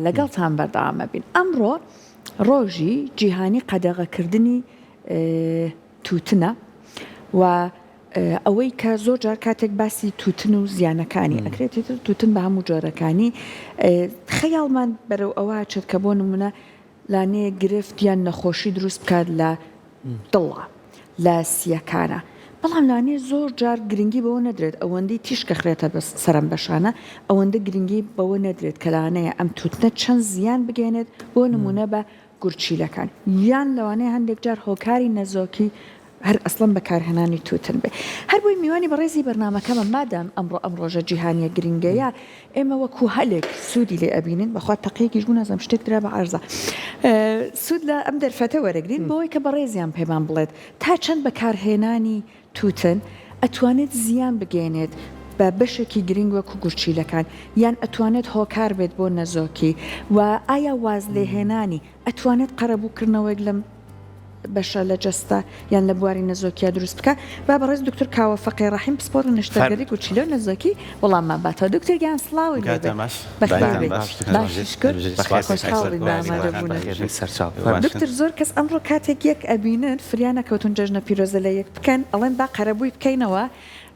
لەگەڵتان بەردەوام ئەبین. ئەمڕۆ ڕۆژی جیهانی قەدەغەکردنی تووتنە و ئەوەی کە زۆر جار کاتێک باسی تووتن و زیانەکانی ئەکرێت ئیتر تووتن بە هەموو جۆرەکانی خەیاڵمان بەرەو ئەوە ئەچێت کە بۆ نمونە لانەیە گرفت یان نەخۆشی دروست بکات لە دڵا لە سیەکانە بەڵام لانەیە زۆر جار گرنگی بەوە نەدرێت ئەوەندەی تیشک ئەخرێتە سەر ئەم بەشانە ئەوەندە گرنگی بەوە نەدرێت کە لانەیە ئەم تووتنە چەند زیان بگەێنێت بۆ نمونە بە گورچیلەکان یان لەوانەیە هەندێک جار هۆکاری نەزۆکی هەر ئەسڵەن بەکارهێنانی توتن بێ. هەر بۆی میوانی بەڕێزی بەرنامەکەمە مادام ئەمڕۆ ئەم ڕۆژە جیهانیە گرنگەیە ئێمە وەکو هەلێک سوودی لێ ئەبینین بەخوا تەقەیەکیش بوو نازانم شتێک درا بە عەرزا سوود لە ئەم دەرفەتە وەرەگرین بۆی کە بەڕێزیان پێمان بڵێت تا چەند بەکارهێنانی توتن ئەتوانێت زیان بگەیەنێت بە بەشێکی گرنگ وەکو گورچیلەکان یان ئەتوانێت هۆکار بێت بۆ نەزۆکی و ئایا وازلێهێنانی ئەتوانێت قەرەبووکردنەوەیەک لەم بەشە لە جەستە یان لە بواری نەزۆکیا دروست بکا؟ با بەڕێز دکتۆر کاوە فەقێ ڕەحیم پسپۆڕی نەشتەرگەری گورچیلە و نەزۆکی وەڵاممان باتەوە. دکتۆر گیان سڵاوت لێ بێت. بەخێر بێی. باشی شکر. خۆشحاڵ بین بە ئامادەبوونت. دکتۆر زۆر کەس ئەمڕۆ کاتێک یەک ئەبینن فریا نەکەوتوون جەژنە پیرۆزە لە یەک بکەن ئەڵێن با قەرەبووی بکەینەوە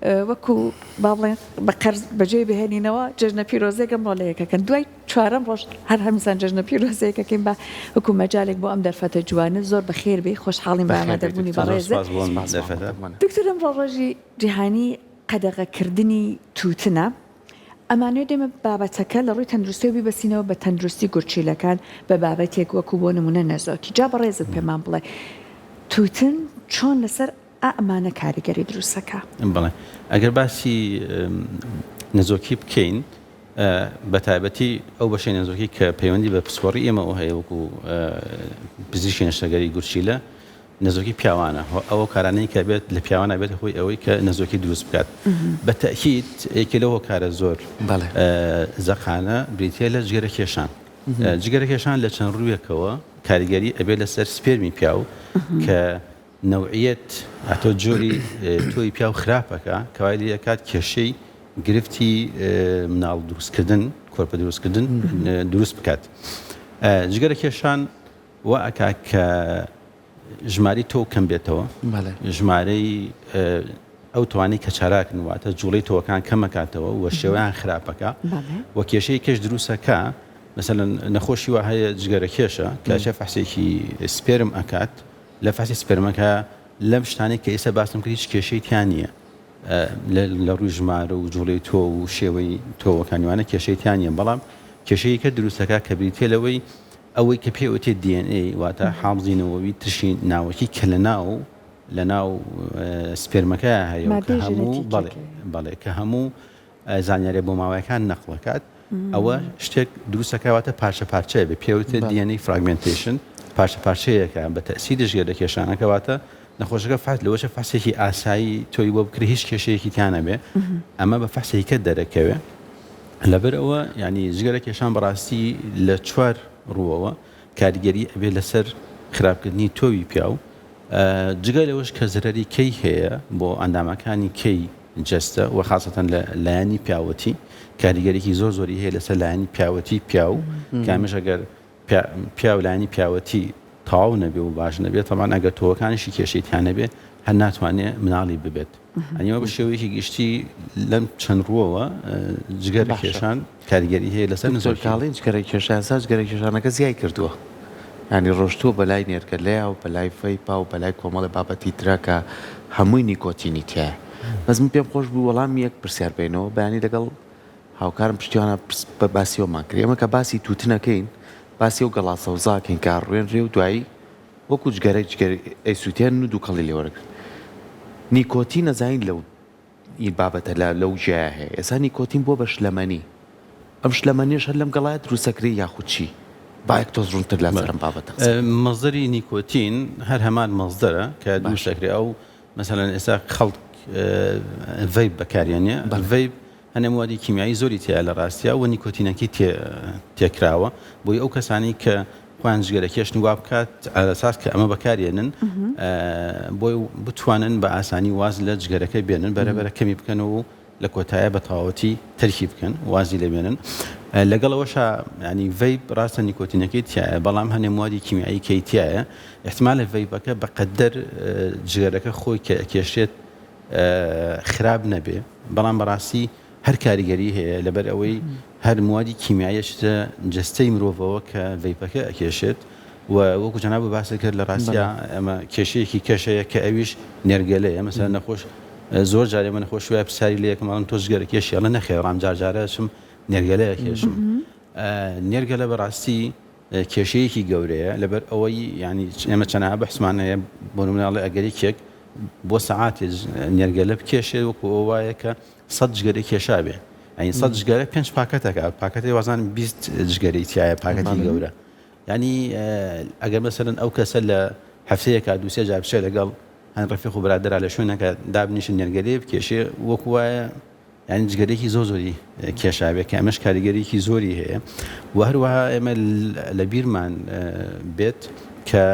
وەکو با بڵێن بە قەرز بەجێی بهێنینەوە جەژنە پیرۆزێک ئەمڕۆ لە یەکەکەن دوای چوارەم ڕۆژ هەر هەمووسان جەژنە پیرۆزەیەک ئەکەین بە وەکو مەجالێک بۆ ئەم دەرفەتە جوانە زۆر بەخێر بێی خۆشحاڵین بە بەخێر بێی ئامادەبوونی دکتۆر زۆر بەڕێزت. سوپاس بۆ ئەم دەرفەتە. دکتۆر ئەمڕۆ ڕۆژی جیهانی قەدەغەکردنی تووتنە ئەمانەوێت ئێمە بابەتەکە لە ڕووی تەندروستیەوە بیبەستینەوە بە تەندروستی گورچیلەکان بە بابەتێک وەکو بۆ نمونە نەزۆکی جا بەڕێزت پێمان بڵێ تووتن چۆن لەسەر ئا ئەمانە کاریگەری دروستەکا؟ بەڵێ ئەگەر باسی نەزۆکی بکەین بە تایبەتی ئەو بەشەی نەزۆکی کە پەیوەندی بە پسپۆڕی ئێمەوە هەیە وەکو پزیشکی نەشتەرگەری گورچیلە نەزۆکی پیاوانە ئەو کارانەی کە بێت لە پیاوانە بێت هۆی ئەوەی کە نەزۆکی دروست بکات بە تەئکید یەکێ لەو هۆکارە زۆر زەقانە بریتە لە جگەرە کێشان جگەرە کێشان لە چەند ڕوویەکەوە کاریگەری ئەبێت لەسەر سپێرمی پیاو کە نەوعیەت ئەتۆ جۆری تۆی پیاو خراپەکە کەوای لێ ئەکات کێشەی گرفتی مناڵ دروستکردن کۆرپە دروستکردن دروست بکات جگەرە کێشان وا ئەکا کە ژمارەی تۆو کەم بێتەوە ژمارەی ئەو توانەی کە چالاکن واتە جوڵەی تۆوەکان کەمەکاتەوە و شێوەیان خراپەکە و کێشەی کەش دروستەکە مەسەلەن نەخۆشی وا هەیە جگەرە کێشە کە چە فەحسێکی سپێرم ئەکات لە فەحسی سپێرمەکە لەم شتانەی کە ئێستا باسم کرد هیچ کێشەی تیا نییە لە ڕووی ژمارە و جوڵەی تۆ و شێوەی تۆوەکانی وانە کێشەی تیا نییە بەڵام کێشەیەکە دروستەکە کە بریتە لەوەی ئەوەی کە پێ وتێ DNA واتە حامزی نەوەوی ترشی ناوەکی کە لە ناو لە ناو سپێرمەکە هەیە و کە هەموو بەڵێ بەڵێ کە هەموو زانیاریە بۆماوەیەکان نەقڵ ئەکات ئەوە شتێک دروست ئەکات واتە پارچە پارچەیە بێ پێوتێت DNA fragmentation پارچە پارچەیەکە بە تەئسیری ژگەرە کێشانەکە واتە نەخۆشەکە فات لەوەشە فەحسێکی ئاسایی تۆی بۆ بکرێ هیچ کێشەیەکی تیا نەبێ ئەمە بە فەحسێکە دەرەکەوێ لەبەر ئەوە ینی جگەرە کێشان بەڕاستی لە چوار ڕووەوە کاریگەری ئەبێ لەسەر خراپکردنی تۆوی پیاو جگە لەوەش کە زەرەری کەی هەیە بۆ ئەندامەکانی کەی جەستە و خاسەتەن لە لایەنی پیاوەتی کاریگەریی زۆر زۆری هەیە لەسەر لایەنی پیاوەتی پیاو کە ئەمەش ئەگەر پیاو لایەنی پیاوەتی تەواو نەبێ و باش نەبێ تەبعەن ئەگەر تۆوەکانیشی کێشەی تیا نەبێ هەر ناتوانێ مناڵی ببێت ئەنی بە شێوەیەکی گشتی لەم چەند ڕووەوە جگەرە کێشان کاریگەری هەیە لەسەر نەزۆکی. کاڵین جگەرە کێشان سا جگەرە کێشانەکە زیای کردووە یانی ڕۆشتووە بەلای نێرگەلەیا و بەلای vape ا و بەلای کۆمەڵێ بابەتی ترا کە هەمووی نیکۆتینی تیایە بەس من پێم خۆش بوو وەڵامی یەک پرسیار بەینەوە بەیانی لەگەڵ هاوکارم پشتیوانە باسی ئەومان کرد ئێمە کە باسی تووتنەکەین باسی ئەو گەڵا سەوزاکەین کە ڕوێنرێ و دوایی وەکو جگەرە جگەر ئەیسوتێنن و دوکەڵی لێ وەرەگرن نیکۆتین ئەزانین لەو ئی بابەتە لە لەو گیایە هەیە ئێستا نیکۆتین بووە بە شلەمەنی ئەم شلەمەنیەش هەر لەم گەڵایە دروست ئەکرێ یاخود چی با یەک تۆز ڕوونتر لەسەر ئەم بابەتە قسە بکەین. مەسدەری نیکۆتین هەر هەمان مەسدەرە کە دروست ئەکرێ ئەو مەسەلەن ئێستا خەڵک vape بەکاریەنێ vape هەنێ موادی کیمیایی زۆری تیایە لە ڕاستیا و نیکۆتینەکەی تێ تێکراوە بۆی ئەو کەسانەی کە خۆیان جگەرە کێشن وا بکات ئاساس کە ئەمە بەکارێنن بۆی بتوانن بە ئاسانی واز لە جگەرەکە بێنن بەرەبەرە کەمی بکەنەوە و لە کۆتایە بە تەواوەتی تەرکی بکەن وازی لێ بێنن لەگەڵ ئەوەشا ینی vape ڕاستە نیکۆتینەکەی تایە بەڵام هەنێ موادی کیمیایی کەی تایە احتمالە vape ەکە بەقەدەر جگەرەکە خۆی کە ئەکێشێت خراپ نەبێ بەڵام بەڕاستی هەر کاریگەری هەیە لەبەر ئەوەی هەر موادی کیمیاییە چتە جەستەی مرۆڤەوە کە vape ەکە ئەکێشێت و وەکو جەنابت باست کرد لە ڕاستیا ئەمە کێشەیەکی کەش هەیە کە ئەویش نێرگەلەیە مەسەلەن نەخۆش زۆر جار ئێمە نەخۆش وایە پرسیاری لێ یەکەم ئەڵێن تۆ جگەرە کێشی ئەڵێ نەخێر بەڵام جار جارە ئەچم نێرگەلە ئەکێشم نێرگەلە بەڕاستی کێشەیەکی گەورەیە لەبەر ئەوەی یانی ئێمە چەنەها بەحسمان هەیە بۆ نمونە ئەڵێ ئەگەر یەکێک بۆ سەعاتێ نێرگەلە بکێشێت وەکو ئەوە وایە کە سەت جگەرەی کێشابێ یانی سەت جگەرە پێنج پاکەتەکە پاکەتی وازانم 20 جگەرەی تایە پاکەتی گەورە یانی ئەگەر مەسەلەن ئەو کەسە لە هەفتەیەکا دوو سێ جار بچێ لەگەڵ هەن ڕەفیق و برادەرا لە شوێنەکە دابنیشن نێرگەلەیە بکێشێ وەکو وایە یانی جگەرێکی زۆر زۆری کێشابێ کە ئەمەش کاریگەریکی زۆری هەیە و هەروەها ئێمە لە بیرمان بێت کە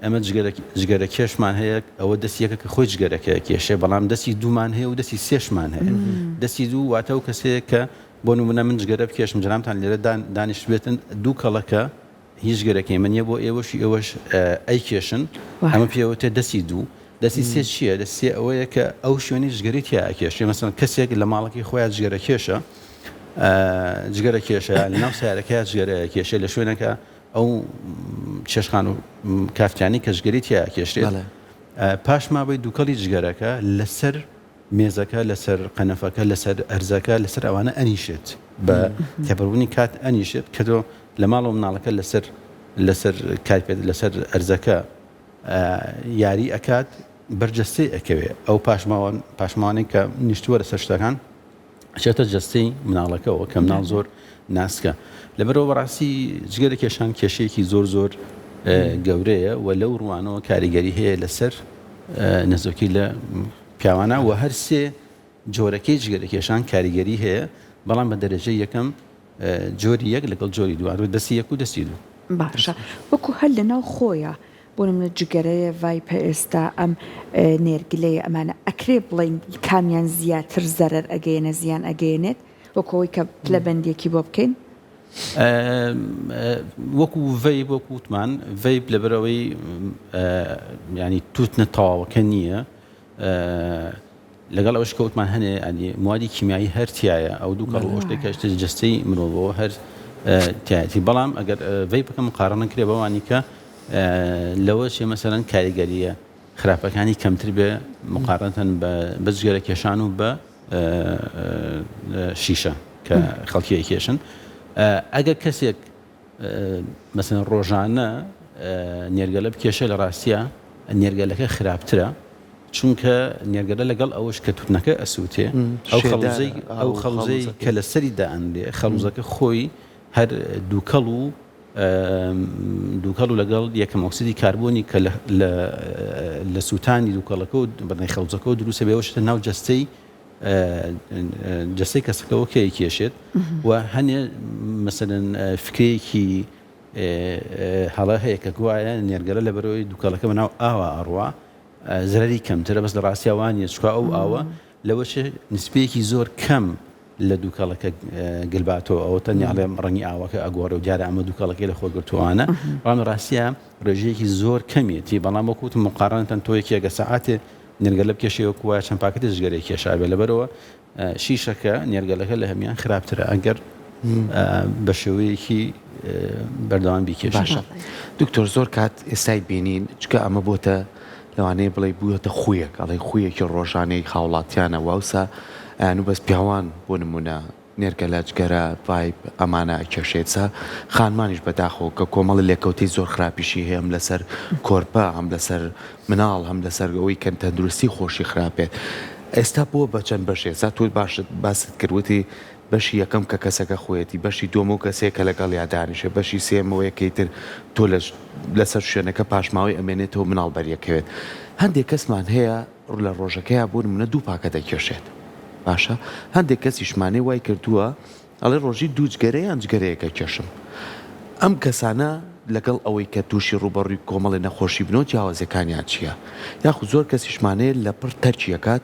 ئەمە جگەرە کێشمان هەیە ئەوە دەستی یەکە کە خۆی جگەرەکە کێشێ بەڵام دەستی دوومان هەیە و دەستی سێشمان هەیە دەستی دوو واتە و کەسەیە کە بۆ نمونە من جگەرە بکێشم جەنابتان لێرە دانیشتبێتن دوو کەڵەکە هیچ جگەرەکەی من نیە بۆ ئێوەش ئێوەش ئەیکێشن ئەمە پێوتێ دەستی دوو دەستی سێ چییە؟ دەستی سێ ئەوەیە کە ئەو شوێنەی جگەرەی تیا ئەکێشێ مەسەلەن کەسێک لە ماڵەکەی خۆیان جگەرە کێشە جگەرە کێشە لە ناو سیارەکەیا جگەرە کێشێ لە شوێنەکە ئەو چێشخان و کافتیانی کە جگەری تیا ئەکێشرێت پاش ماوەی دووکەڵی جگەرەکە لەسەر مێزەکە لەسەر قەنەفەکە لەسەر ئەرزەکە لەسەر ئەوانە ئەنیشێت بە تێپەڕبوونی کات ئەنیشێت کە تۆ لە ماڵەوە مناڵەکە لەسەر لەسەر کارپێت لەسەر ئەرزەکە یاری ئەکات بەر جەستەی ئەکەوێ ئەو پاشماوە پاشماوانەی کە نیشتووە لەسەر شتەکان ئەچێتە جەستەی مناڵەکەەوە کە مناڵ زۆر ناسکە لەبەرەوە بەڕاستی جگەرە کێشان کێشەیەکی زۆر زۆر گەورەیە و لەو ڕوانەوە کاریگەری هەیە لەسەر نەزۆکی لە پیاوانە و هەر سێ جۆرەکەی جگەرە کێشان کاریگەری هەیە بەڵام بە دەرەجەی یەکەم جۆری یەک لەگەڵ جۆری دوو واتە دەستی یەک و دەستی دوو. باشە وەکو هەر لەناو خۆیا بۆ نمونە جگەرەیە vape ە ئێستا ئەم نێرگلەیە ئەمانە ئەکرێ بڵێین کامیان زیاتر زەرەر ئەگەیەنێ زیان ئەگەیەنێت وەکو ئەوەی کە پلە بەندیەکی بۆ بکەین؟ وەکو vape وەکو وتمان vape لەبەرئەوەی یانی تووتنە تەواوەکە نییە لەگەڵ ئەوەش کە وتمان هەنێ یانی موادی کیمیایی هەر تیایە ئەو دوو کەڵ و شتێک کە شتە جەستەی مرۆڤەوە هەر تیایەتی بەڵام ئەگەر vape ەکە مقارنە کرێ بەوانی کە لەوە چێ مەسەلەن کاریگەریە خراپەکانی کەمتر بێ مقارنەتەن بە جگەرە کێشان و بە شیشە کە خەڵکی ئەیکێشن ئەگەر کەسێک مەسەن ڕۆژانە نێرگەلە بکێشێ لە ڕاستیا نێرگەلەکە خراپترە چونکە نێرگەلە لەگەڵ ئەوەش کە توتنەکە ئەسووتێ ئەو خەڵوزەی ئەو خەڵوزەی کە لەسەری دائەنرێ خەڵوزەکە خۆی هەر دووکەڵ و دووکەڵ و لەگەڵ یەکەم ئۆکسیدی کاربۆنی کە لە سووتانی دووکەڵەکە و بەنای خەڵوزەکەەوە دروستە بێەوەشتە ناو جەستەی جەستەی کەسەکەەوە کە ئەیکێشێت و هەنێ مەسەلەن فکرەیەکی هەڵە هەیە کە گوایە نێرگەلە لەبەرەوەی دووکەڵەکە بەناو ئاوا ئەڕوا زەرەری کەمترە بەس لە ڕاستیا وانە چکا ئەو ئاوە لەوەچێ نسبەیەکی زۆر کەم لە دووکەڵەکە گلباتەوە ئەوە تەنیا ئەڵێم ڕەنگی ئاوەکە ئەگۆڕێ و دیارە ئەمە دووکەڵەکەی لە خۆ گرتووانە بەڵام لە ڕاستیا ڕێژەیەکی زۆر کەمیەتی بەڵام وەکو وتم مقارنەتەن تۆ یەکێکە سەعاتێ نێرگەلە بکێشێ وەکو وایە چەند پاکەتێ جگەرەی کێشابێ لەبەرئەوە شیشەکە نێرگەلەکە لە هەموان خراپترە ئەگەر بە شێوەیەکی بەردەوام بیکێشی. باشە دکتۆر زۆر کات ئێستای بینین چکە ئەمە بۆتە لەوانەیە بڵێی بووەتە خوویەک ئەڵێی خوویەکی ڕۆژانەی هاوڵاتیانە واوسا ئەیان و بەس پیاوان بۆ نمونە نێرگەلە، جگەرە، vape، ئەمانە ئەکێشێت سا خانمانیش بەداخەوە کە کۆمەڵی لێکەوتەی زۆر خراپیشی هەیە هەم لەسەر کۆرپە هەم لەسەر مناڵ هەم لەسەر ئەوەی کە تەندروستی خۆشی خراپ بێت ئێستا بووە بە چەند بەشێ سا تۆ باشت باست کرد وتی بەشی یەکەم کە کەسەکە خۆیەتی بەشی دووەم ئەو کەسەیە کە لەگەڵیا دانیشێ بەشی سێیەم ئەوەیە کە ئیتر تۆ لە لەسەر شوێنەکە پاشماوەی ئەمێنێتەوە مناڵ بەریەکەوێت هەندێک کەسمان هەیە لە ڕۆژەکەیا بۆ نمونە دوو پاکەت ئەکێشێت باشە هەندێک کەسیشمان هەیە وای کردووە ئەڵێ ڕۆژی دوو جگەرە یان جگەرەیەک ئەکێشم ئەم کەسانە لەگەڵ ئەوەی کە تووشی ڕووبەڕووی کۆمەڵی نەخۆشی بنەوە جیاوازیەکانیان چییە یاخود زۆر کەسیشمان هەیە لەپڕ تەرکی ئەکات.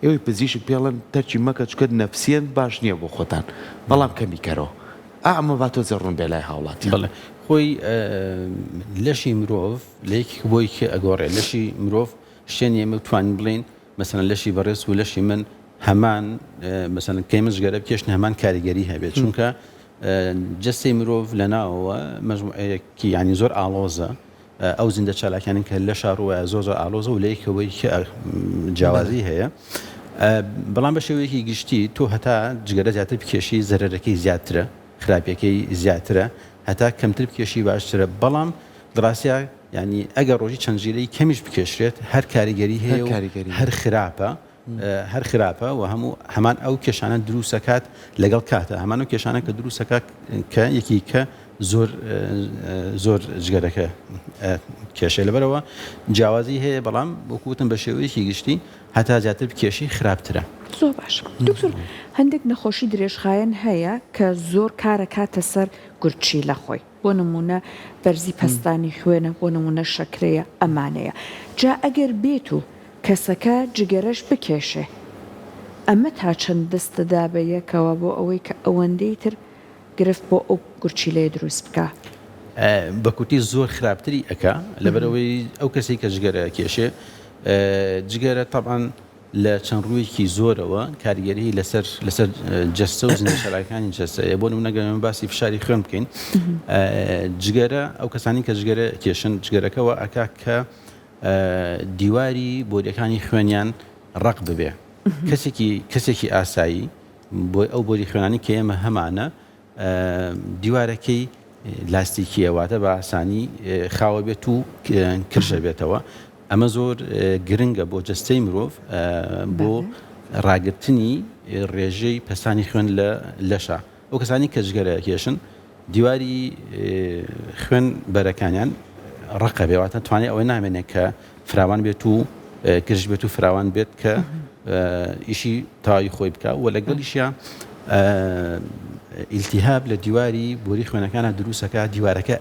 ئێوەی پزیشک پێڵن تەرکی مەکە چونکە نەفسیەن باش نیە بۆ خۆتان بەڵام کەمی کەرەوە ئا ئەمە با تۆزێ ڕوون بێ لای هاوڵاتیان. بەڵێ خۆی لەشی مرۆڤ لە یەکێک بۆ یەکێ ئەگۆڕێ لەشی مرۆڤ شتێ نیە ئێمە بتوانین بڵێین مەسەلەن لەشی بەڕێز و لەشی من هەمان مەسەلەن کە ئێمە جگەرە بکێشن هەمان کاریگەری هەبێت چونکە جەستەی مرۆڤ لە ناوەوە مەجموعەیەکی یانی زۆر ئاڵۆزە ئەو زیندە چالاکیانەی کە لەشا ڕووایە زۆر زۆر ئالۆزە و لە یەکەوە جیاوازی هەیە بەڵام بە شێوەیەکی گشتی تۆ هەتا جگەرە زیاتر بکێشی زەرەرەکەی زیاترە خراپیەکەی زیاترە هەتا کەمتر بکێشی باشترە بەڵام دڕاستیا ینی ئەگەر ڕۆژی چەند ژیرەی کەمیش بکێشرێت هەر کاریگەری هەیە و هەر خراپە هەر خراپە و هەموو هەمان ئەو کێشانە دروستەکات لەگەڵ کاتە هەمان ئەو کێشانە کە دروستەکات کە یەکی کە زۆر زۆر جگەرەکە کێشەی لەبەرەوە جیاوازی هەیە بەڵام وەکوتم بە شێوەیەکی گشتی هەتا زیاتر بکێشی خراپترە. زۆر باشە دکتۆر هەندێک نەخۆشی درێژخایەن هەیە کە زۆر کارەکاتە سەر گورچیلە خۆی بۆ نموونە بەرزی پەستانی خوێنە، بۆ نموونە شەکرەیە، ئەمانەیە. جا ئەگەر بێت و کەسەکە جگەرەش بکێشێ، ئەمە تا چەند دەست دەدا بە یەکەوە بۆ ئەوەی کە ئەوەندەی تر گرفت بۆ ئەو گورچیلەیە دروست بکا؟ بە کورتی زۆر خراپتری ئەکا، لەبەرئەوەی ئەو کەسەی کە جگەرە ئەکێشێ، جگەرە تەبعەن لە چەند ڕوویەکی زۆرەوە کاریگەریی لەسەر لەسەر جەستە و زیندەچالاکانی جەستە هەیە. بۆ نموونە گەر ئێمە باسی فشاری خوێن بکەین، جگەرە ئەو کەسانی کە جگەرە کێشن جگەرەکە وا ئەکا کە دیواری بۆریەکانی خوێنیان ڕەق ببێ. کەسێکی کەسێکی ئاسایی بۆ ئەو بۆری خوێنانی کە ئێمە هەمانە دیوارەکەی لاستیکیە واتە بە ئاسانی خاوە بێت و کرژە بێتەوە ئەمە زۆر گرنگە بۆ جەستەی مرۆڤ بۆ ڕاگرتنی ڕێژەی پەستانی خوێن لە لەشە ئەو کەسانی کە جگەرە کێشن دیواری خوێن بەرەکانیان ڕقە بێ واتە توانای ئەوەی نامێنێت کە فراوان بێت و گرژ بێت و فراوان بێت کە ئیشی تەواوی خۆی بکە و لەگەڵیشیا ئیلتیهاب لە دیواری بۆری خوێنەکانە دروستەکە دیوارەکە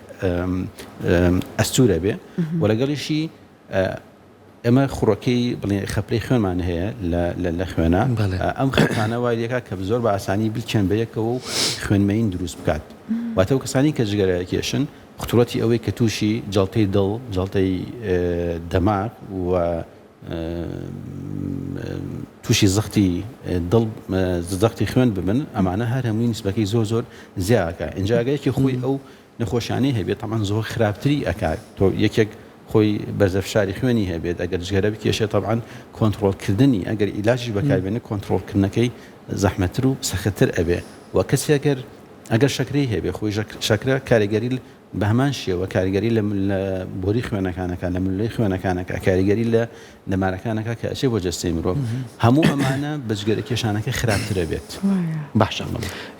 ئەستورە بێ و لەگەڵیشی ئێمە خڕۆکەی بڵێ خەپرەی خوێنمان هەیە لە خوێنە ئەم خەپانە وای لێکا کە زۆر بە ئاسانی بلکێن بە یەکەوە و خوێنمەین دروست بکات واتە و کەسانی کە جگەرە کێشن ختوڕەتی ئەوەی کە تووشی جەڵتەی دڵ، جەڵتەی دەماغ و تووشی زەختی دڵ، زەختی خوێن ببن، ئەمانە هەر هەمووی نیسبەکەی زۆر زۆر زیا ئەکا. ئینجا ئەگەر یەکێ خۆی ئەو نەخۆشیانەی هەبێت تەبعەن زۆر خراپتری ئەکات. تۆ یەکێک خۆی بەرزە فشاری خوێنی هەبێت ئەگەر جگەرە بکێشێت تەبعەن کۆنتڕۆڵکردنی ئەگەر ئیلاجیش بەکاربێنێت کۆنتڕۆڵکردنەکەی زەحمەتتر و سەختتر ئەبێ و کەسێ ئەگەر ئەگەر شەکرەی هەبێ خۆی شەکرە کاریگەری بە هەمان شێوە کاریگەری لە بۆری خوێنەکانەکە لە ملولەی خوێنەکانەکە کاریگەری لە دەمارەکانەکە کە ئەچێ بۆ جەستەی مرۆڤ هەموو ئەمانە بە جگەرە کێشانەکە خراپترە بێت. باشە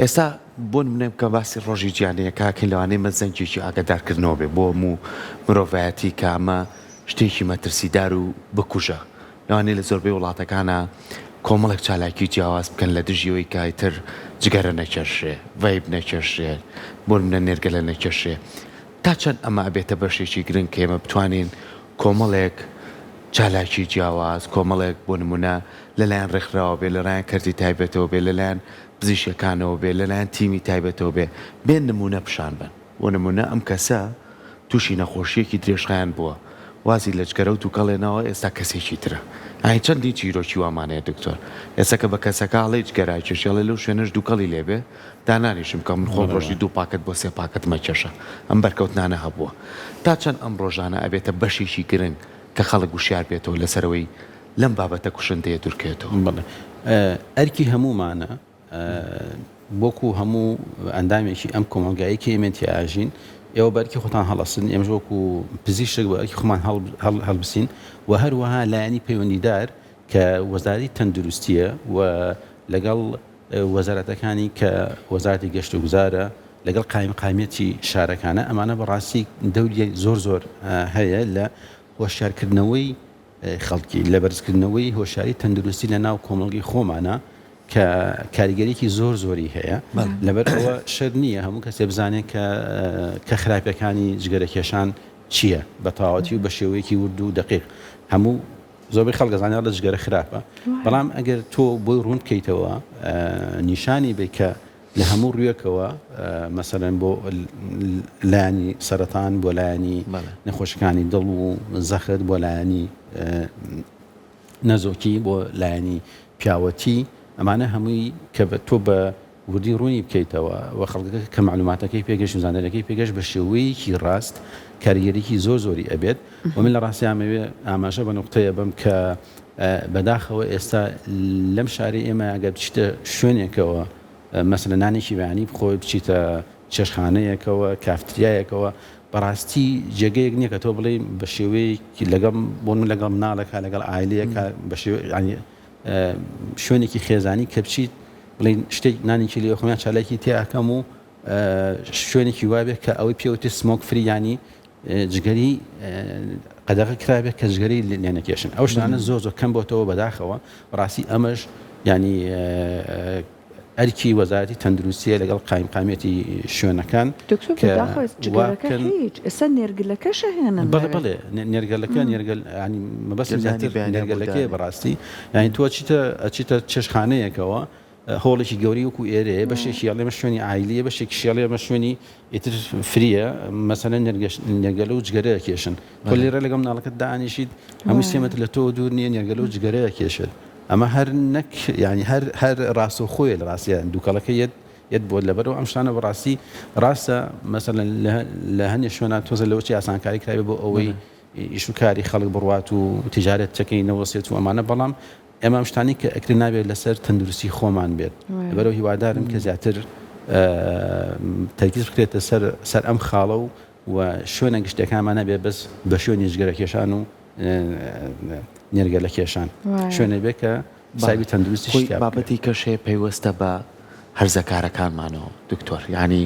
ئێستا بۆ نمونە کە باسی ڕۆژی جیهانیەکە ئەکەین لەوانەیە مە زەنگێکی ئاگادارکردنەوە بێ بۆ هەموو مرۆڤایەتی کە ئەمە شتێکی مەترسیدار و بکوژە لەوانەیە لە زۆربەی وڵاتەکانا کۆمەڵێک چالاکی جیاواز بکەن لە دژی ئەوەی کە ئیتر جگەرە نەکێشرێ، ڤەیپ نەکێشرێ، بۆ نمونە نێرگەلە نەکێشرێ. تا چەند ئەمە ئەبێتە بەشێکی گرنگ کە ئێمە بتوانین کۆمەڵێک چالاکی جیاواز، کۆمەڵێک بۆ نمونە لەلایەن ڕێکخراوە بێ، لەلایەن کەرتی تایبەتەوە بێ، لەلایەن پزیشکەکانەوە بێ، لەلایەن تیمی تایبەتەوە بێ، بێن نمونە پیشان بەن. بۆ نمونە ئەم کەسە توشی نەخۆشیەکی درێژخایەن بووە وازی لە جگەرە و دوکەڵ هێناوە ئێستا کەسێکی ترە یانی چەندین چیرۆکی وامان هەیە دکتۆر ئێستا کە بە کەسەکە ئەڵێی جگەرە ئەکێشی ئەڵێ لەو شوێنەش دوکەڵی لێ بێ دانانیشم کە من خۆم ڕۆژی دوو پاکەت بۆ سێ پاکەت مەکێشە ئەم بەرکەوتنانە هەبووە تا چەند ئەم ڕۆژانە ئەبێتە بەشێکی گرنگ کە خەڵک وشیار بێتەوە لەسەرەوەی لەم بابەتە کوشندەیە دوورکەوێتەوە. بەڵێ ئەرکی هەموومانە وەکو هەموو ئەندامێکی ئەم کۆمەڵگایەی کە ئێمە تیا ئەژین ئێوە بە ئەرکی خۆتان هەڵەسن ئێمەش وەکو پزیشک بە ئەرکی خۆمان هەڵبسین و هەروەها لایەنی پەیوەندیدار کە وەزارەتی تەندروستیە و لەگەڵ وەزارەتەکانی کە وەزارەتی گەشت و گوزارە لەگەڵ قایمقامیەتی شارەکانە ئەمانە بەڕاستی دەوری زۆر زۆر هەیە لە هۆشیارکردنەوەی خەڵکی لە بەرزکردنەوەی هۆشیاری تەندروستی لە ناو کۆمەڵگەی خۆمانە کە کاریگەریی زۆر زۆری هەیە لەبەر ئەوە شەرت نییە هەموو کەسێ بزانێت کە کە خراپەکانی جگەرە کێشان چییە بە تەواوەتی و بە شێوەیەکی ورد و دەقیق هەموو زۆربەی خەڵک ئەزانێ ئەڵێ جگەرە خراپە بەڵام ئەگەر تۆ بۆی ڕوون بکەیتەوە نیشانی بی کە لە هەموو ڕوویەکەوە مەسەلەن بۆ لایەنی سەرەتان بۆ لایەنی نەخۆشەکانی دڵ و زەخت بۆ لایەنی نەزۆکی بۆ لایەنی پیاوەتی ئەمانە هەمووی کە تۆ بە وردی ڕوونی بکەیتەوە و خەڵکەکە کە مەعلوماتەکەی پێگەشت و زانیاریەکەی پێگەشت بە شێوەیەکی ڕاست کاریگەریی زۆر زۆری ئەبێت و من لە ڕاستی ئامەوێ ئاماژە بە نوقتەیە بەم کە بەداخەوە ئێستا لەم شارەی ئێمە ئەگەر بچیتە شوێنێکەوە مەسەلەن نانێکی بەیانی بخۆی بچیتە چێشتخانەیەکەوە کافتریایەکەوە بەڕاستی جێگەیەک نییە کە تۆ بڵێی بە شێوەیەکی لەگەڵ بۆ من لەگەڵ مناڵێکا لەگەڵ عایلەیەکا بە شێوە یانی شوێنێکی خێزانی کە بچیت بڵێن شتێک نانێکی لێ خۆیان چالاکی تێ ئەکەم و شوێنێکی وابێت کە ئەوەی پێوتێ smoke free ینی جگەری قەدەغە کرابێت کە جگەری لێ نەکێشن ئەو شتانە زۆر زۆر کەم بۆتەوە بەداخەوە ڕاستی ئەمەش ینی ئەرکی وەزارەتی تەندروستیە لەگەڵ قایمقامیەتی شوێنەکان دکتۆر کە بەداخەوە وا جگەرەکە بکەن هیچ ئێستا نێرگلەکەش ئەهێنن بەڵێ لەوێ. بەڵێ نێرگەلەکە نێرگەل یانی مەبەستم نانی زیاتر بەیانیان بۆ نێرگەلەکەیە دانێ. بەڕاستی یانی تۆ ئەچیتە ئەچیتە چێشتخانەیەکەوە هۆڵێکی گەورەی وەکو ئێرەیە بەشێکی ئەڵێ ئەمە شوێنی عایلیە بەشێکیشی ئەڵێ ئەمە شوێنی ئیتر free ە مەسەلەن نێرگەش نێرگەلە و جگەرە ئەکێشن تۆ لێرە لەگەڵ مناڵەکەت دانیشیت هەموو سێ مەتر لە تۆوە دوور نییە نێرگەلە و جگەرە ئەکێشێت ئەمە هەر نەک یانی هەر هەر ڕاستەوخۆیە لە ڕاستیا دووکەڵەکە یەت یەت بۆت لەبەرەوە ئەم شتانە بەڕاستی ڕاستە مەسەلەن لە لە هەنێ شوێنا تۆزە لەوە چی ئاسانکاری کرابێ بۆ ئەوەی ئیش و کاری خەڵک بڕوات و تیجارەتەکەی نەوەستێت و ئەمانە بەڵام ئێمە ئەم شتانەی کە ئەکرێ نابێت لەسەر تەندروستی خۆمان بێت لەبەرەوە هیوادارم کە زیاتر تەرکیز بکرێتە سەر سەر ئەم خاڵە و و شوێنە گشتیەکانمان نەبێت بەس بە شوێنی جگەرە کێشان و نێرگەلە کێشان شوێنێ بێ کە سایبی تەندروستی خۆی بابەتی کەش هەیە پەیوەستە بە هەرزەکارەکانمانەوە دکتۆر یانی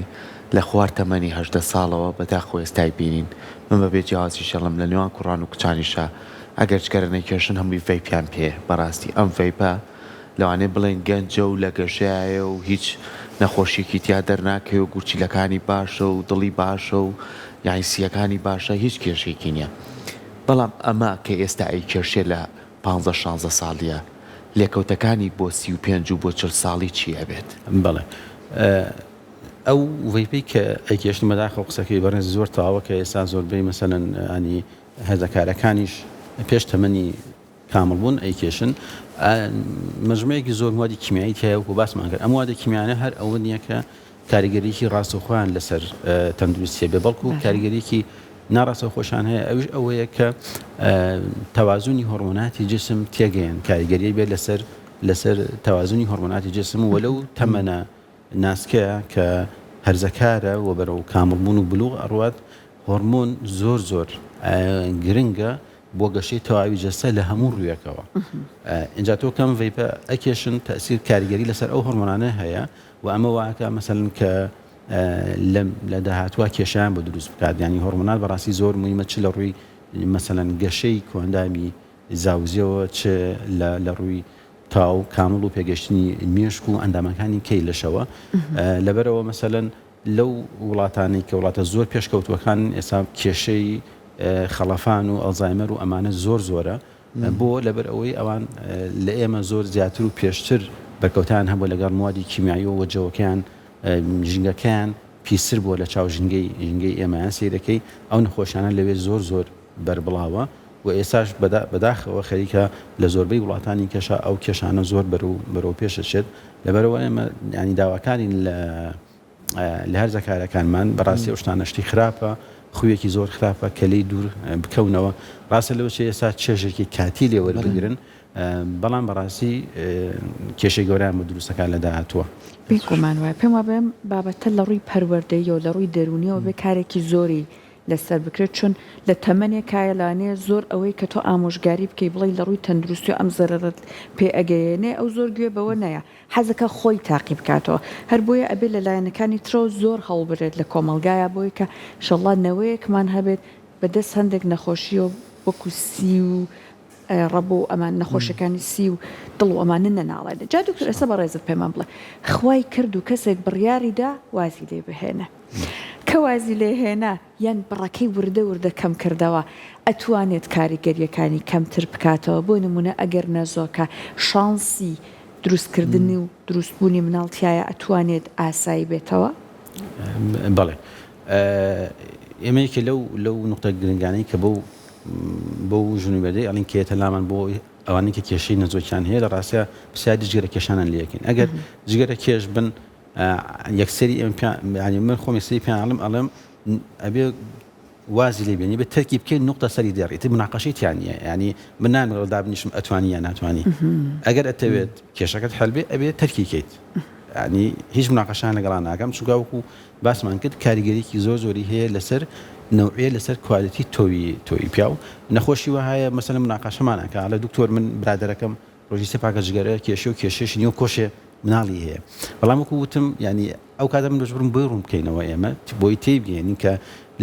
لە خوار تەمەنی 18 ساڵەوە بەداخەوە ئێستای بینین من بە بێ جیاوازیش ئەڵێم لە نێوان کوڕان و کچانیشا ئەگەر جگەرە نەکێشن هەمووی vape یان پێیە بەڕاستی ئەم vape ە لەوانەیە بڵێن گەنجە و لە گەشەیایە و هیچ نەخۆشیەکی تیا دەرناکەوێ و گورچیلەکانی باشە و دڵی باشە و یانی سییەکانی باشە هیچ کێشەیەکی نیە بەڵام ئەمە کە ئێستا ئەیکێشێ لە پانزە شانزە ساڵیە لێکەوتەکانی بۆ 35 و بۆ 40 ساڵی چی ئەبێت؟ بەڵێ ئەو vape ەی کە ئەیکێشن بەداخەوە قسەکەی بەڕێز زۆر تەواوە کە ئێستا زۆربەی مەسەلەن ینی هەرزەکارەکانیش پێش تەمەنی کامڵ بوون ئەیکێشن مەجموعەیەکی زۆر موادی کیمیایی تیایە وەکو باسمان کرد ئەم موادە کیمیانە هەر ئەوە نییە کە کاریگەریی ڕاستەوخۆیان لەسەر تەندروستی هەبێ بەڵکو کاریگەریی ناڕاستەوخۆشان هەیە ئەویش ئەوەیە کە تەوازنی هۆرمۆناتی جسم تێگەیەن کاریگەریی بێت لەسەر لەسەر تەوازنی هۆرمۆناتی جسم و لەو تەمەنە ناسکەیە کە هەرزەکارە و بەرەو کامڵبوون و بلوغ ئەڕوات هۆرمۆن زۆر زۆر گرنگە بۆ گەشەی تەواوی جەستە لە هەموو ڕوویەکەوە ئینجا تۆ کەم vape ە ئەکێشن تەسیر کاریگەری لەسەر ئەو هۆرمۆنانە هەیە و ئەمە واکە مەسەلەن کە لە داهاتوە کێشیان بۆ دروست بکات ینی هۆرمۆنات بەڕاستی زۆر مویمە چ لە ڕووی مەسەلەن گەشەی کۆئەندامی زاوزێەوە چ لە ڕووی تاو کامڵ و پێگەشتنی مێشک و ئەندامەکانی کەی لەشەوە لەبەرەوە مەسەلەن لەو وڵاتانەی کە وڵاتە زۆر پێشکەوتووەکانن ئێستا کێشەی خەڵەفان و ئەلزایمەر و ئەمانە زۆر زۆرە بۆ لەبەر ئەوەی ئەوان لە ئێمە زۆر زیاتر و پێشتر بەرکەوتیان هەبوو لەگەڵ موادی کیمیایی و جەوەکەیان ژینگەکەیان پیستر بووە لە چاو ژینگەی ژینگەی ئێمەیان سەیرەکەی ئەو نەخۆشیانە لەوێ زۆر زۆر بەربڵاوە و ئێستاش بەداخەوە خەریکە لە زۆربەی وڵاتانی کەشا ئەو کێشانە زۆر بەرەو بەرەو پێش دەچێت لەبەرئەوە ئێمە یانی داواکارین لە لە هەرزەکارەکانمان بەڕاستی ئەو شتانە شتی خراپە خویەکی زۆر خراپە کە لێی دوور بکەونەوە ڕاستە لەوە چێ ئێستا چێژێکی کاتی لێ وەربگرن بەڵام بەڕاستی کێشەی گەورەیان بۆ دروستەکان لە داهاتووە. بێگومان وایە پێم وابێ ئەم بابەتە لە ڕووی پەروەردەییەوە لە ڕووی دەروونیەوە بێ کارێکی زۆری لەسەر بکرێت چون لە تەمەنێکایە لەوانەیە زۆر ئەوەی کە تۆ ئامۆژگاری بکەی بڵێی لە ڕووی تەندروستی ئەم زەرەرەت پێ ئەگەیەنێ ئەو زۆر گوێ بەوە نەیە حەزەکا خۆی تاقی بکاتەوە هەر بۆیە ئەبێ لە لایەنەکانی ترەوە زۆر هەوڵ بدرێت لە کۆمەڵگایا بۆی کە ئیشەڵڵا نەوەیەکمان هەبێت بە دەست هەندێک نەخۆشیەوە وەکو سی و ڕەبۆ و ئەمان نەخۆشیەکانی سی و دڵ و ئەمانە نەناڵێنێت جا دکتۆر ئێستا بەڕێزت پێمان بڵێ خوای کرد و کەسێک بڕیاری دا وازی لێ بهێنێ. کە وازی لێ هێنا یان بڕەکەی وردە وردە کەم کردەوە ئەتوانێت کاریگەریەکانی کەمتر بکاتەوە بۆ نمونە ئەگەر نەزۆکە شانسی دروست کردنی و دروست بوونی مناڵ تیایە ئەتوانێت ئاسایی بێتەوە؟ بەڵێ ئێمە یەکێ لەو لەو نوقتە گرنگانەی کە بەو بەو ژن و مێردەی ئەڵین کە یەتە لامان بۆ ئەوانەی کە کێشەی نەزۆکیان هەیە لە ڕاستیا پرسیاری جگەرە کێشانان لێ ئەکەین ئەگەر جگەرە کێش بن یەکسەری ئێمە پێیان یانی من خۆم یەکسەری پێیان ئەڵێم ئەڵێم ئەبێ وازی لێ بێنی بێ تەرکی بکەین نوقتە سەری دێڕ ئیتر مناقەشەی تیا نییە یانی من نامەوێت لەگەڵ دابنیشم ئەتوانی یان ناتوانی ئەگەر ئەتەوێت کێشەکەت حەل بێ ئەبێ تەرکی کەیت ینی هیچ مناقەشان لەگەڵا ناکەم چونکە وەکو باسمان کرد کاریگەریکی زۆر زۆری هەیە لەسەر نەوعیە لەسەر quality تۆوی تۆوی پیاو نەخۆشی وەهایە مەسەلەن مناقەشەمان ئەکا ئەڵێ دکتۆر من برادەرەکەم ڕۆژی سێ پاکە جگەرە کێشێ و کێشێشی نیە و کۆشێ مناڵی هەیە بەڵام وەکو وتم یعنی ئەو کاتە من مەجبورم بۆی ڕوون بکەینەوە ئێمە بۆی تێی بگەێنین کە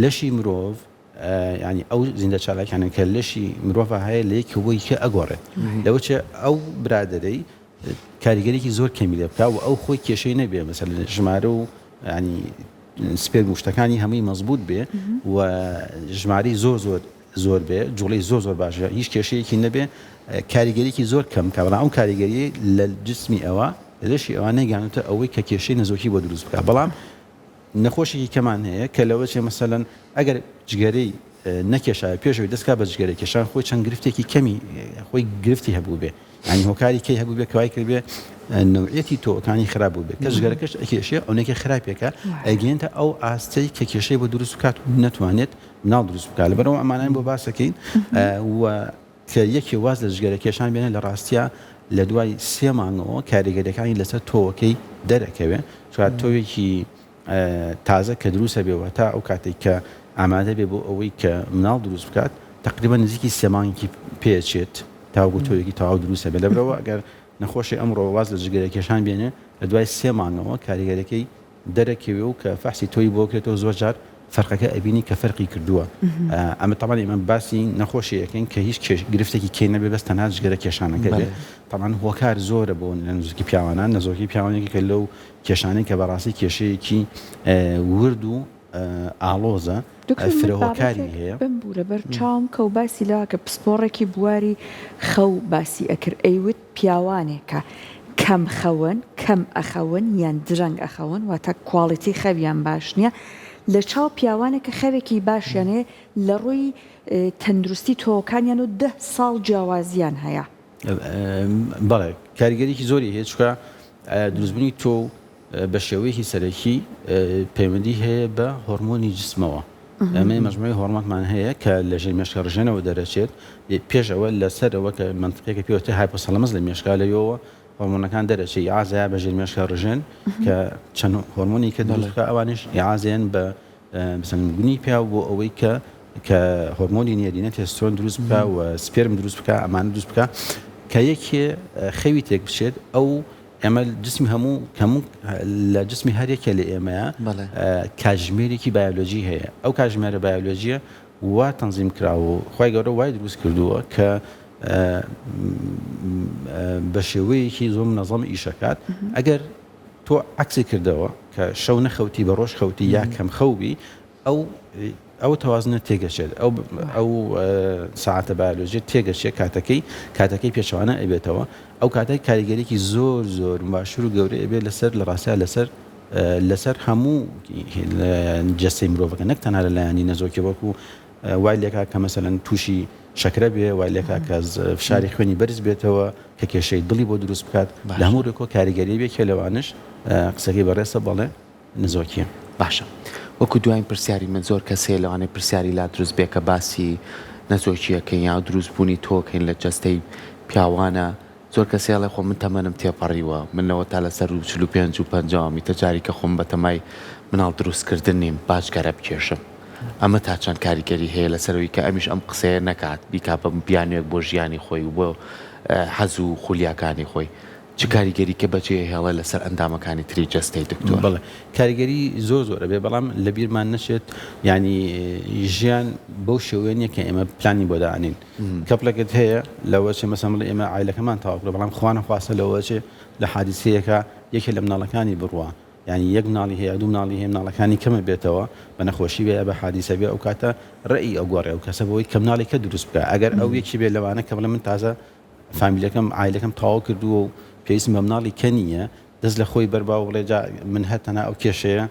لەشی مرۆڤ ینی ئەو زیندە چالاکانە کە لەشی مرۆڤ هەیە لە یەکی بۆ یەکە ئەگۆڕێت لەوە چێ ئەو برادەرەی کاریگەرێکی زۆر کەمی لێ بکا و ئەو خۆی کێشەی نەبێ مەسەلەن ژمارە و ینی sperm و شتەکانی هەمووی مەزبوط بێ و ژمارەی زۆر زۆر زۆر بێ جوڵەی زۆر زۆر باش بێ هیچ کێشەیەکی نەبێ کاریگەریکی زۆر کەم کە بەڵام ئەو کاریگەری لە جسمی ئەوە لە لەشی ئەوە نەیگانوتە ئەوەی کە کێشەی نەزۆکی بۆ دروست بکە بەڵام نەخۆشێکی کەمان هەیە کە لەوە چێ مەسەلەن ئەگەر جگەرەی نەکێشایە پێشەوەی دەستکا بە جگەرە کێشان خۆی چەند گرفتێکی کەمی خۆی گرفتی هەبوو بێ یانی هۆکاری کەی هەبوو بێ کەوای کردبێ نەوعیەتی تۆوەکانی خراپ بوو بێ کە جگەرەکەش ئەکێشێ ئەونێکی خراپێکە ئەگەێنتە ئەو ئاستەی کە کێشەی بۆ دروست بکات و نەتوانێت مناڵ دروست بکات لەبەرەوە ئەمانیان بۆ باسەکەین و کە یەکێ واز لە جگەرە کێشان بێنێ لە ڕاستیا لە دوای سێ مانگەوە کاریگەریەکانی لەسەر تۆوەکەی دەرەکەوێ چوار تۆوێکی تازە کە دروست ئەبێ و هەتا ئەو کاتێک کە ئامادە بێ بۆ ئەوەی کە مناڵ دروست بکات تقریبا نزیکی سێ مانگێکی پێچێت تاوەکو تۆوێکی تەواو دروست ئەبێ لەبەرئەوە ئەگەر نەخۆشی ئەمڕۆ واز لە جگەرە کێشان بێنێ لە دوای سێ مانگەوە کاریگەریەکەی دەرەکەوێ و کە فەحسی تۆی بۆ کرێتەوە زۆر جار فەرقەکە ئەبینی کە فەرقی کردووە ئەمە تەبعەن ئێمە باسی نەخۆشی ئەکەین کە هیچ کێش گرفتێکی کێ نەبێ بەس تەنها جگەرە کێشانەکە بێ تەبعەن هۆکار زۆرە بۆ نەزۆکی پیاوانان نەزۆکی پیاوان یەکێکە لەو کێشانەی کە بەڕاستی کێشەیەکی ورد و ئاڵۆزە دکتۆر من فرە هۆکاری بابەتێک هەیە. بمبورە بەر چاوم کەوت باسی لەوە کە پسپۆڕێکی بواری خەو باسی ئەکرد ئەیوت پیاوانێکە کەم خەون کەم ئەخەون یان درەنگ ئەخەون واتە quality خەویان باش نیە لە چاو پیاوانێک کە خەوێکی باشیان هەیە لە ڕووی تەندروستی تۆوەکانیان و دە ساڵ جیاوازیان هەیە. بەڵێ کاریگەریی زۆری هەیە چونکە دروستبوونی تۆو بە شێوەیەکی سەرەکی پەیوەندی هەیە بە هۆرمۆنی جسمەوە. ئێمە مەجموعەی هۆرمۆنمان هەیە کە لە ژێر مێشکە ڕژێنەوە دەرەچێت، پێش ئەوە لە سەرەوە کە مەنتقەیەکە پێی وترێت hypothalamus لە مێشکا لەوێوە هۆرمۆنەکان دەرەچێت ئیعازەیە بە ژێر مێشکە ڕژێن کە چەند هۆرمۆنی کە دروست بکە ئەوانیش ئیعازەیەن بە مثلا گونی پیاو بۆ ئەوەی کە کە هۆرمۆنی نێرینە تێستۆن دروست بکە و sperm دروست بکە ئەمانە دروست بکە کە یەکێ خەوی تێک بچێت ئەو ئێمە جسمی هەموو هەموو لە جسمی هەر یەکێ لە ئێمەیە کاتژمێرێکی بایۆلۆجی هەیە ئەو کاتژمێرە بایۆلۆجیە وا تەنزیم کراوە و خوای گەورە وای دروست کردووە کە بە شێوەیەکی زۆر منەزەم ئیشەکات ئەگەر تۆ عەکسی کردەوە کە شەو نەخەوتی بە ڕۆژ خەوتی یا کەم خەو بی ئەو ئەو تەوازنە تێگەچێت ئەو ئەو ساعتە بایۆلۆژیە تێگەچێت کاتەکەی کاتەکەی پێچەوانە ئەبێتەوە ئەو کاتێک کاریگەریکی زۆر زۆر باشور و گەورە ئەبێت لەسەر لە ڕاستیا لەسەر لەسەر هەموو جەستەی مرۆڤەکە نەک تەنها لە لایەنی نەزۆکی وەکو وای لێکا کە مەسەلەن تووشی شەکرە بێ وای لێکا کە فشاری خوێنی بەرز بێتەوە کە کێشەی دڵی بۆ دروست بکات لە هەموو ڕێکۆ کاریگەری بێ کێ لەوانش قسەکەی بەڕێزە بەڵێ نەزۆکیە. باشە وەکو دواین پرسیاری من زۆر کەس هەیە لەوانەیە پرسیاری لا دروست بێ کە باسی نەزۆکیەکەین یا دروست بوونی تۆکەین لە جەستەی پیاوانە زۆر کەس هەیە ئەڵێ خۆ من تەمەنم تێپەڕیوە من لەوەتا لە سەروو 45 و پەنجاوام ئیتر جاری کە خۆم بەتەمای مناڵ دروست کردن نیم با جگەرە بکێشم ئەمە تا چەند کاریگەری هەیە لەسەر ئەوی کە ئەمیش ئەم قسەیە نەکات بیکا بە بیانوێک بۆ ژیانی خۆی و بۆ حەز و خولیاکانی خۆی چ کاریگەری کە بەجێ ئەهێڵێ لەسەر ئەندامەکانی تری جەستەی دکتۆر؟ بەڵێ کاریگەری زۆر زۆر ئەبێ بەڵام لەبیرمان نەچێت یانی ژیان بەو شێوەیە نیە کە ئێمە پلانی بۆ دائەنین couple ێکت هەیە لەوە چێ مەسەن بڵێ ئێمە عایلەکەمان تەواو کرد بەڵام خوا نەخواستە لەوە چێ لە حادیسەیەکا یەکێ لە مناڵەکانی بڕوا. یانی یەک مناڵی هەیە دوو مناڵی هەیە مناڵەکانی کەمە بێتەوە بە نەخۆشی بێ بە حادیسە بێ ئەو کاتە ڕێی ئەو گۆڕێ ئەو کەسە بۆی کە مناڵێکە دروست بکە ئەگەر ئەو یەکی بێ لەوانە کە بڵێ من تازە فامیلەکەم عایلەکەم تەواو کردووە و پێویستم بە مناڵی کە نییە دەست لە خۆی بەربا و بڵێ جا من هەر تەنها ئەو کێشەیە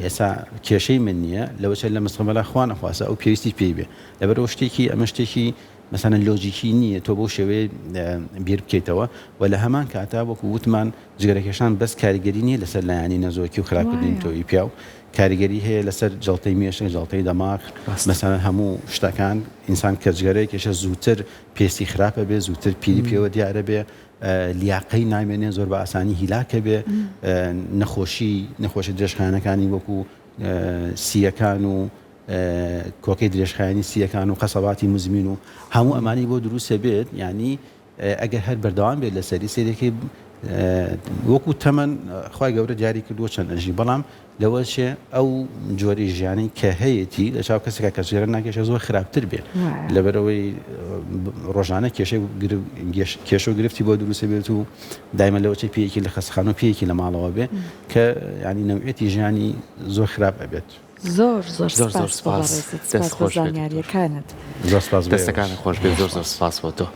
ئێستا کێشەی من نییە لەوەچێت لە مستقبلا خوا نەخواستە ئەو پێویستی پێی بێ لەبەرئەوە شتێکی ئەمە شتێکی مەسەلەن لۆجیکی نییە تۆ بەو شێوەیە بیر بکەیتەوە و لە هەمان کاتا وەکو وتمان جگەرەکێشان بەس کاریگەری نییە لەسەر لایەنی نەزۆکی و خراپکردنی تۆوی پیاو کاریگەری هەیە لەسەر جەڵتەی مێشک جەڵتەی دەماغ مەسەلەن هەموو شتەکان ئینسان کە جگەرەی کێشە زووتر پێستی خراپە بێ زووتر پیری پێوە دیارە بێ لیاقەی نامێنێ زۆر بە ئاسانی هیلاکە بێ نەخۆشی نەخۆشی درێژخایەنەکانی وەکو سییەکان و کۆکەی درێژخایەنی سییەکان و قەسەباتی مزمین و هەموو ئەمانی بۆ دروستە بێت یعنی ئەگەر هەر بەردەوام بێت لەسەری سەیرەکەی وەکو تەمەن خوای گەورە دیاری کردووە چەند ئەژی بەڵام لەوەچێ ئەو جۆری ژیانی کە هەیەی لە چاو کەسێکا کە جگەرە ناکێشە زۆر خراپتر بێ لەبەرەوەی ڕۆژانە کێشەی کێشە و گرفتی بۆ دروستە بێت و دایمە لەوەچێ پێیەکی لە خەستخانە و پێیەکی لە ماڵەوە بێ کە ینی نەوعێتی ژیانی زۆر خراپ ئەبێت. زۆر زۆر زۆر زۆر سپاس بۆ سپاس بەڕێزت دەست سپاس بۆ خۆش بێت دکتۆر. زانیاریەکانت. زۆر سپاس بۆ ئێوەش. دەستەکانت خۆش بێت زۆر زۆر سپاس بۆ تۆ.